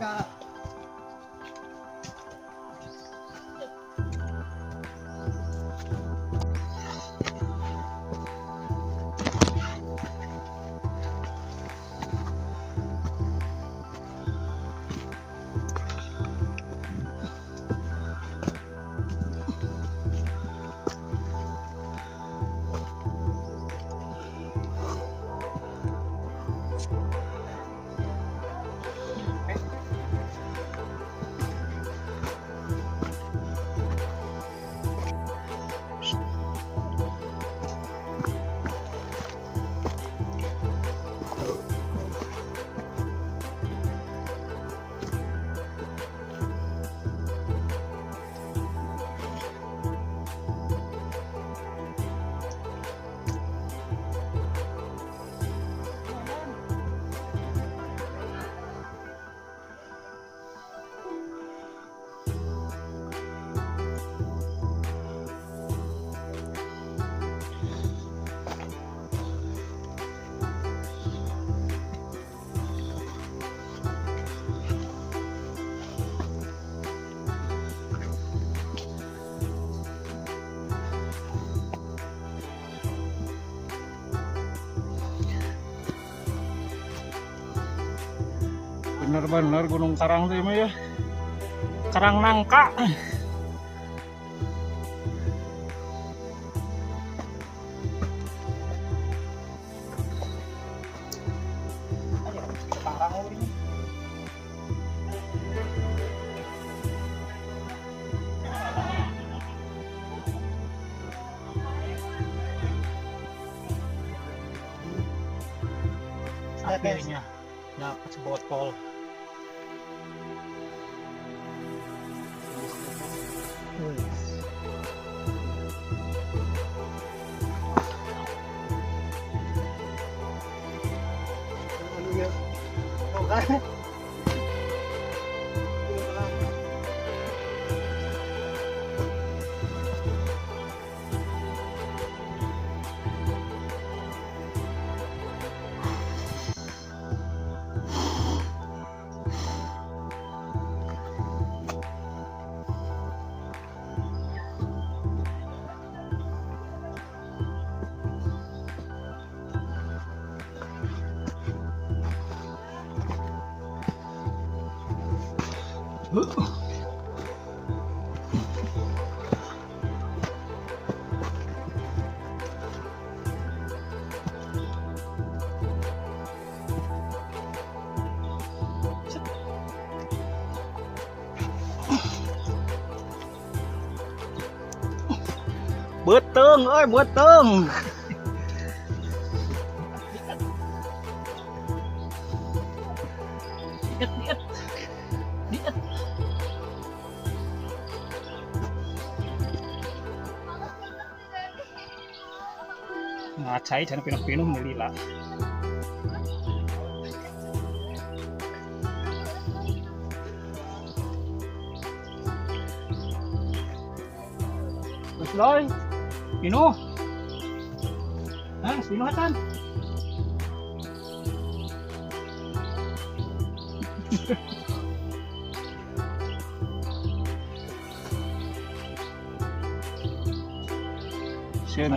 Agak. Benar-benar Gunung Karang tuh ya, Karang Nangka. Akhirnya dapat sebotol. Beteng, oi beteng. Diet, diet. Ngacai dan pinuh-pinuh melila. Terus loy. Pinuh. Hah, pinuh kan? Sieun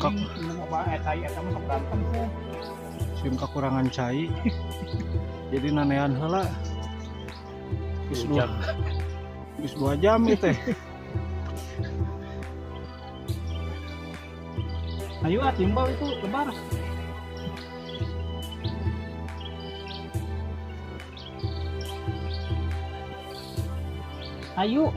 kakurangan cai. Jadi nanean heula. Geus 2 jam ieu teh. Ayo ah timbal itu lebar. Ayo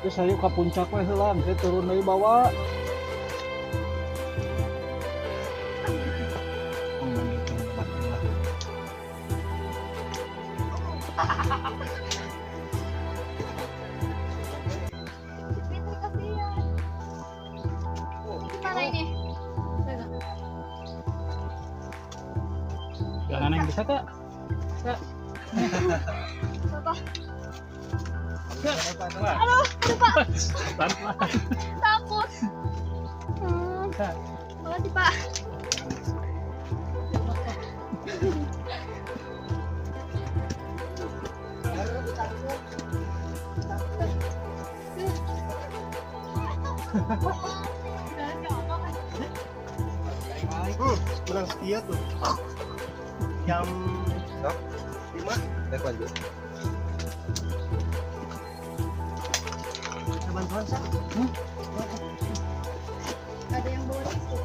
Terus ayo ke puncak we heula, engke turun deui bawa. Mana ini? Jangan yang bisa kak. Kak. Bapak. Aduh, aduh Pak. Takut. Makasih Pak. Kurang setia tuh. Jam 5. Baik lanjut. Ada bantuan sah? Ada yang bawa tisu.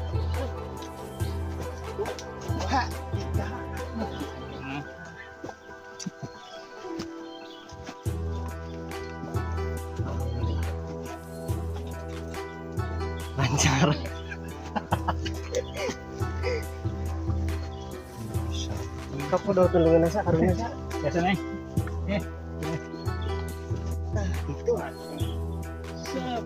2, 3. Lancar. Kamu udah tulungan asa karunya sa. Biasa nih. Nah, itu. Siap.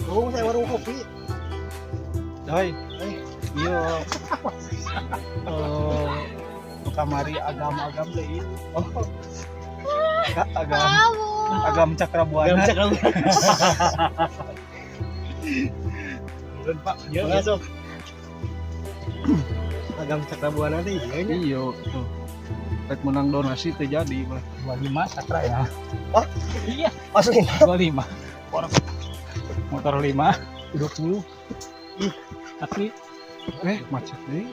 Oh, saya warung kopi. Doi. Iya. Kamari agam-agam deui. Oh. Agam. Agam Cakrabuana. Agam Cakrabuana. Turun, Pak. Iya, masuk. Agam Cakrabuana teh iya nya. Iya, tuh. Rek menang donasi teh jadi, Pak. 25 Cakra ya. Hah? Iya, Masukin. 25. Motor 5, 20. Ih. Tapi macet deui.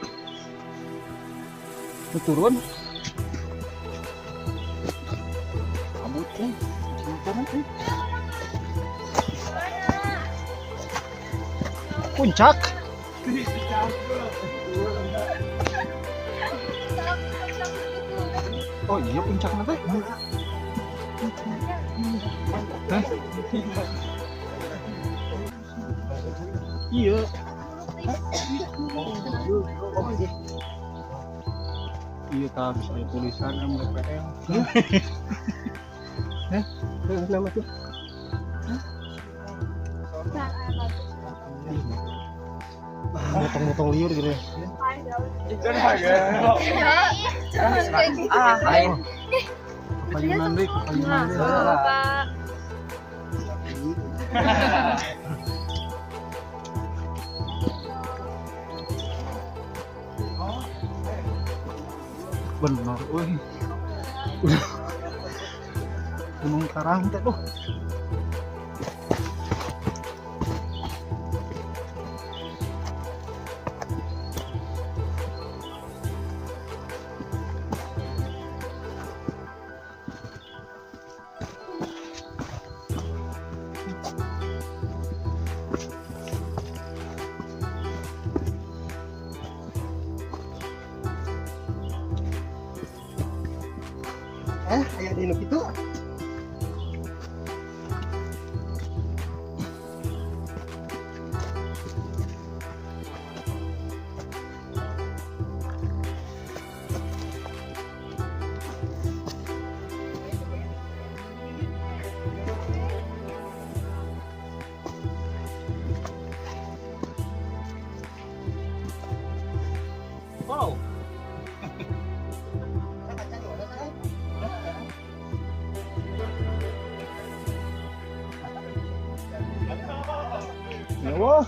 Nu turun. Kabut teh. Motorna teh. Puncak. Oh iya puncak teh. Hah? Iya. Oh, iya. Iya tah bisa ada tulisan MDPL. Nama tuh. Motong-motong liur gitu ya. Jangan kayak gitu. Ah, lain. Payunan deui, payunan deui. Pak. Benar euy. Gunung Karang teh tuh. Aya di nu kitu. Wow. Ya wah.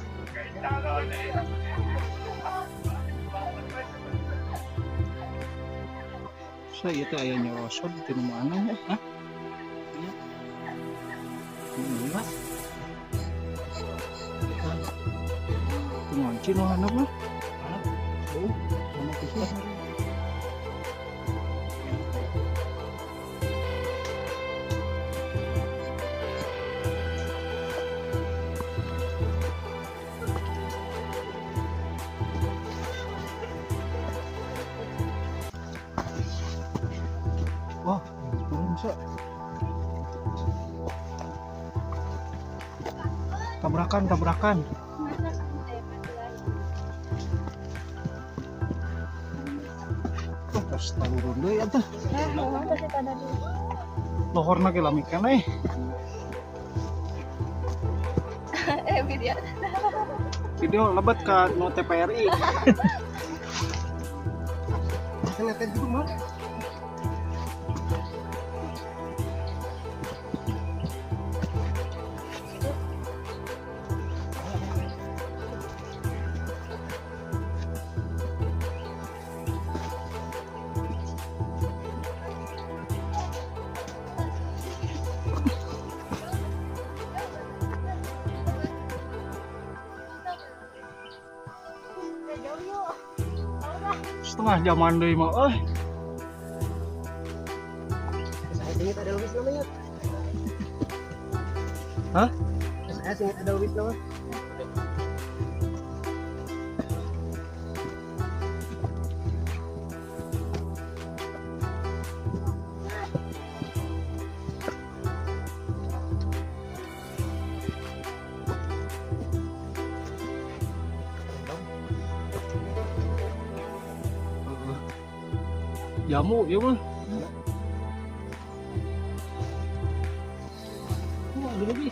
Saya itu aya nyerosot di mana ya? Hah? Iya. Iya. Ngunci nu handap mah. Oh, mana pisah. Wah, turun bisa. Tabrakan, tabrakan. Oh, terus turun deui atuh. Lohorna ge lami keneh. Video. Video lebet ka nu TPRI. Kan gitu mah. Setengah jaman deui mah euy. Saya singit ada wis namanya. Hah? Saya singit ada wis nama. Jamu ieu mah. Wah, leuwih.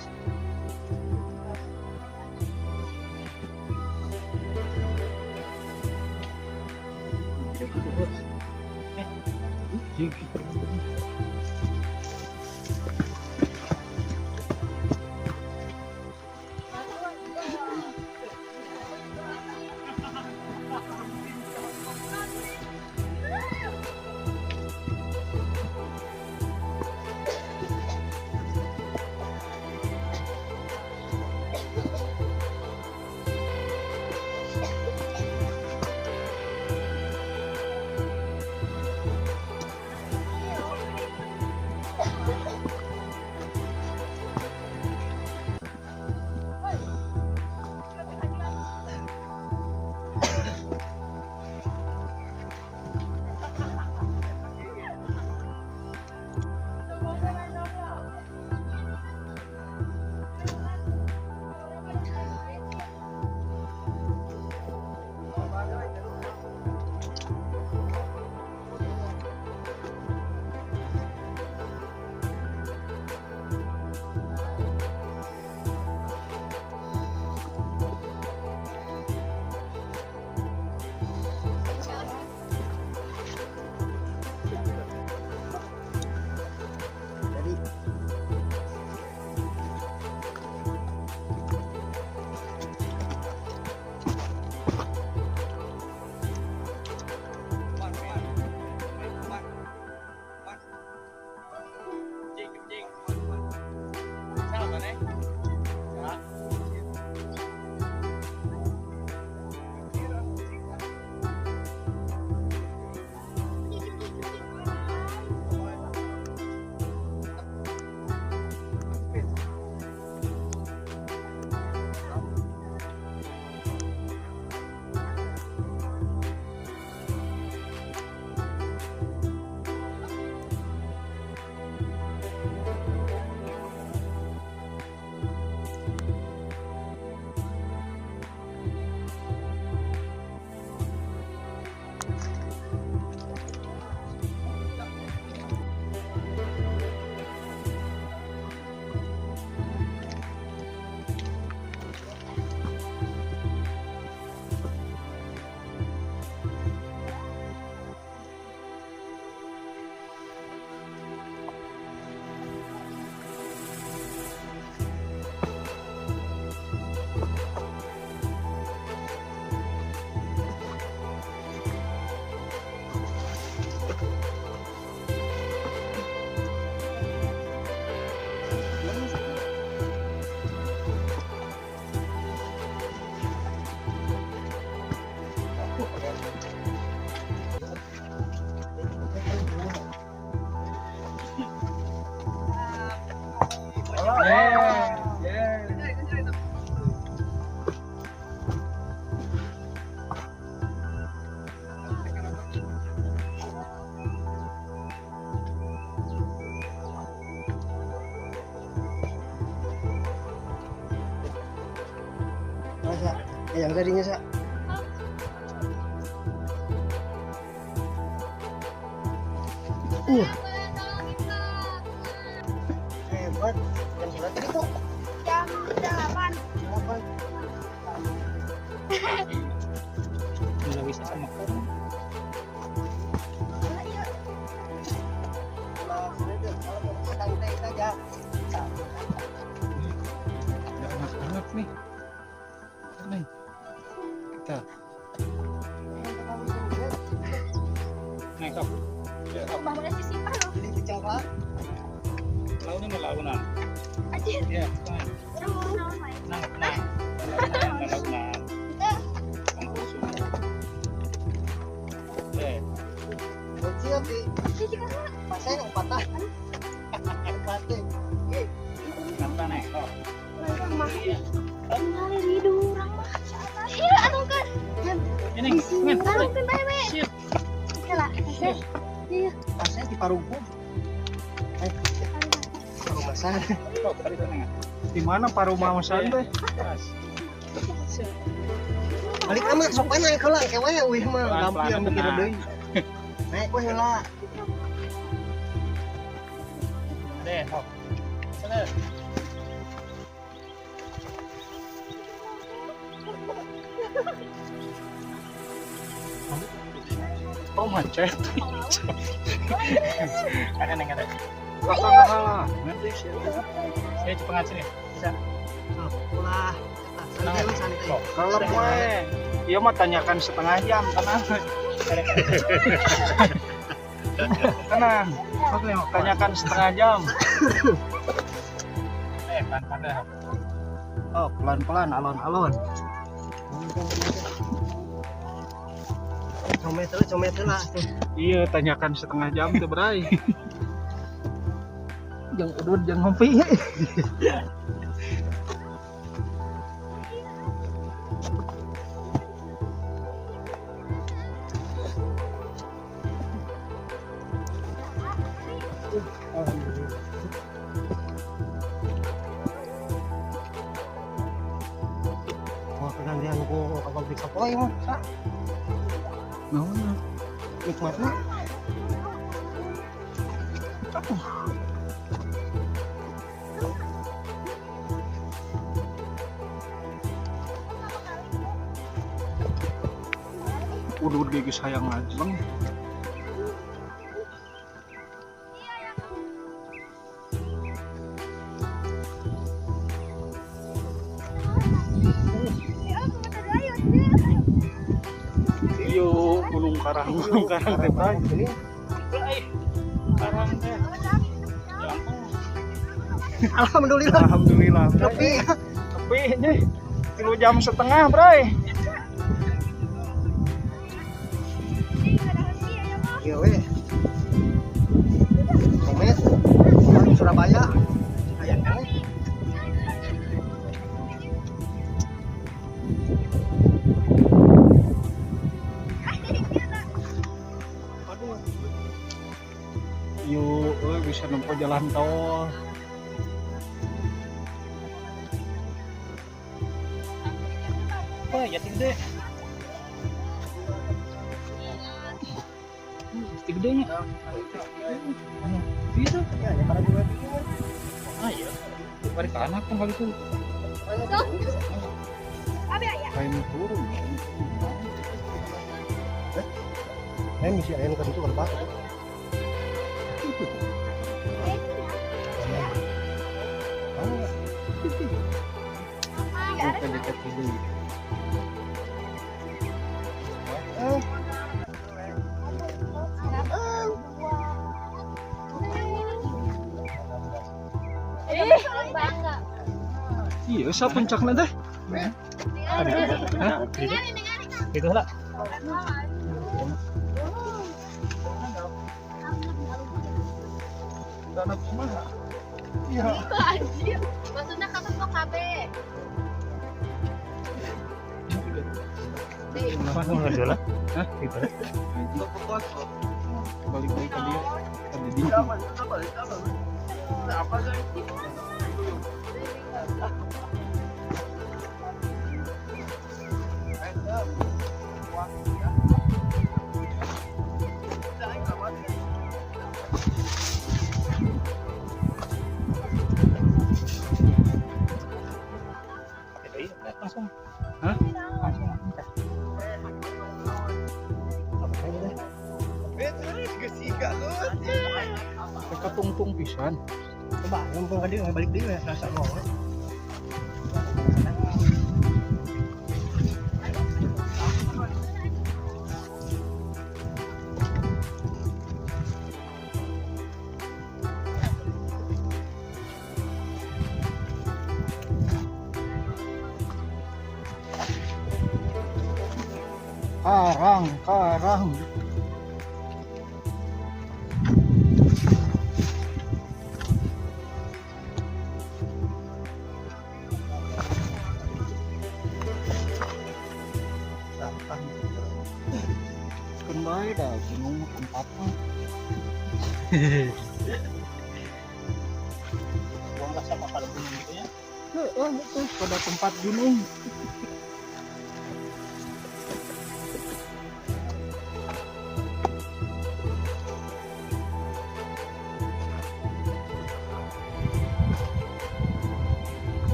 Yang tadinya sa. Hebat. Jam berapa tadi tuh? Jam 8. 8. Nggak bisa sama. Santai saja. Udah enak-enak nih. Nih. Kita. Naik up. Bangunnya sisi loh. Jadi dicengklak. Lautnya nggak launan. Anjir. Iya, fine. Nah, nah. Launan. Kecil sih. Pasnya yang patah. Patah. Kenapa nih? Oh. Iya, atuh kan. Ini, men. Tarungkeun bae we. Shit. Kela. Iya. Pasnya di Parungku. Parumasan. Oh, tadi tuh neng. Di mana Parumasan teh? Balik ama sok we naik heula ke we euy mah Pelan-pelan, gampang mikir tenang. deui. Naik we heula. Deh, oh. Sana. Oh macet. Ada neng ada. Kakak kalah. Nanti saya cepat sini. Bisa. Ulah. Santai we santai. Kalau we, iya mah tanyakan setengah jam, tenang. Tenang. Tanyakan setengah jam. Pelan-pelan deh. Oh, pelan-pelan, alon-alon. Comet lah. Iya, tanyakan setengah jam tuh, Bray. Jang udud, jang ngopi. Mau kegantian ku kapal pik sapoy mah, sa. Naon? Nikmatna. Udud ge geus hayang ngajleng. Iyo, Gunung Karang teh, Bray. Ini Karang teh. Ya ampun. alhamdulillah. Alhamdulillah. Bray. Tapi Tapi nya 3,5 jam, Bray. iya we. Comet. Orang Surabaya. Aya we. Aduh. Yuk, euy, bisa nempo jalan tol. Wah, ya gede. Jati gedenya. Gitu. Ya, ya para juga bikin. Ah iya. Balik ke anak kali itu. Kayak turun. Misi ayam kan itu kan batu. Bukan dekat gede. Bangga. Iya, sa puncakna teh. Hah? Gitu lah. Tanah kumaha? Iya. Maksudnya kamu KB. Kenapa kamu nggak jualan? Hah? Gitu. Balik lagi ke dia. Tadi dia. Langsung. Hah? Langsung. Pisan. Coba mumpung ka dieu balik deui we rasa mau. Karang, karang. Keun bae da gunung tempat mah. Buang lah sama kalau gunung gitu ya. Heeh, itu pada tempat gunung.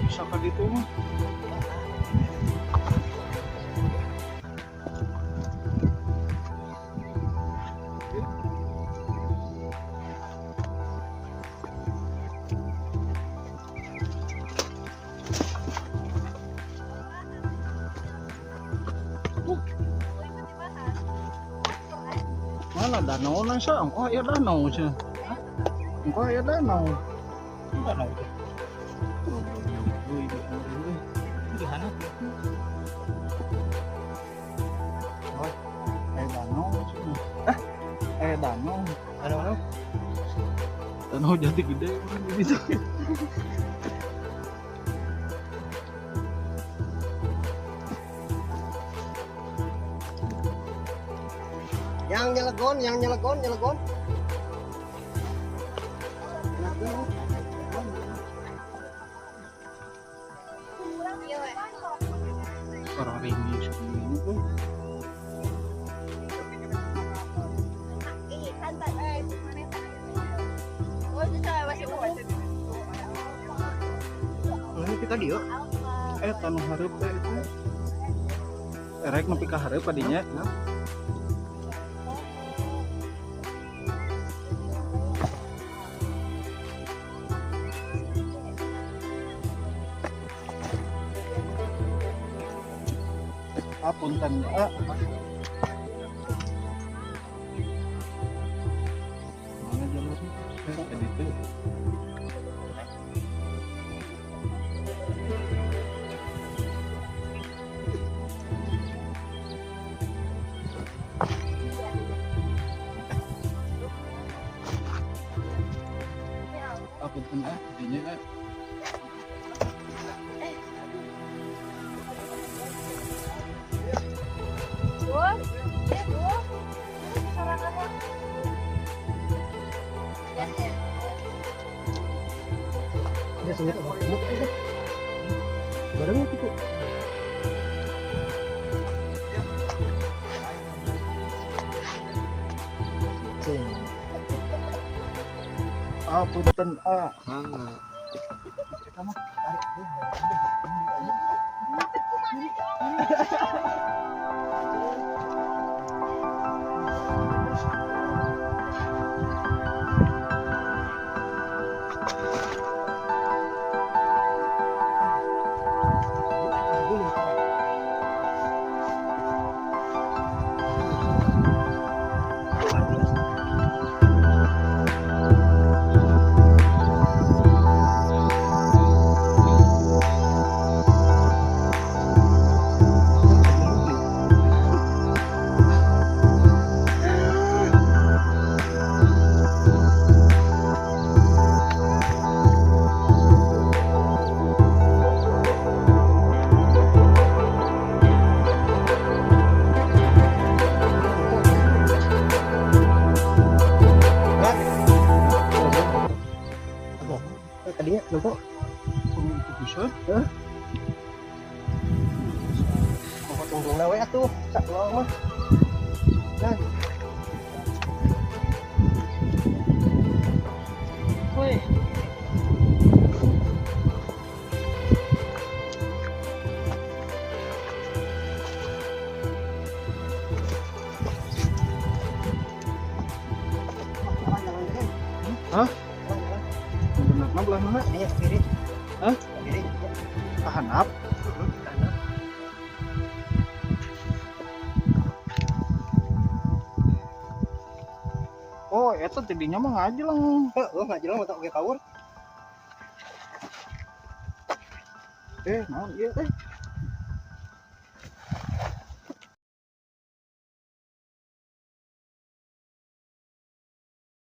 Bisa ka ditu mah. Mana danau na siya? Angko aya danau siya. Angko aya danau. Danau itu. Di sana. Oh, danau siya. Hah? Danau. Danau apa? Danau Jati Gede gitu. Yang nyelegon, yang nyelegon, nyelegon. Orang ringi segini tuh. Ini kita dia. Tanu hareup teh itu. Erek nepi ka hareup kadinya. Punten ya. Mana jalurnya? Itu. Punten ah, dinya ah. Dia sendiri bareng itu. Ah, punten ah. Tadinya lupa. Bisa? Hah? Kok tunggu we atuh, sak mah. Nah. Woi. Hah? Jalan. Bener belah mana? Iya, kiri. Hah? Kiri. Ka handap. Kanan. Oh, eta tidinya mah ngajleng. Heeh, ngajeleng mata oge kaur. Eh, naon ieu teh?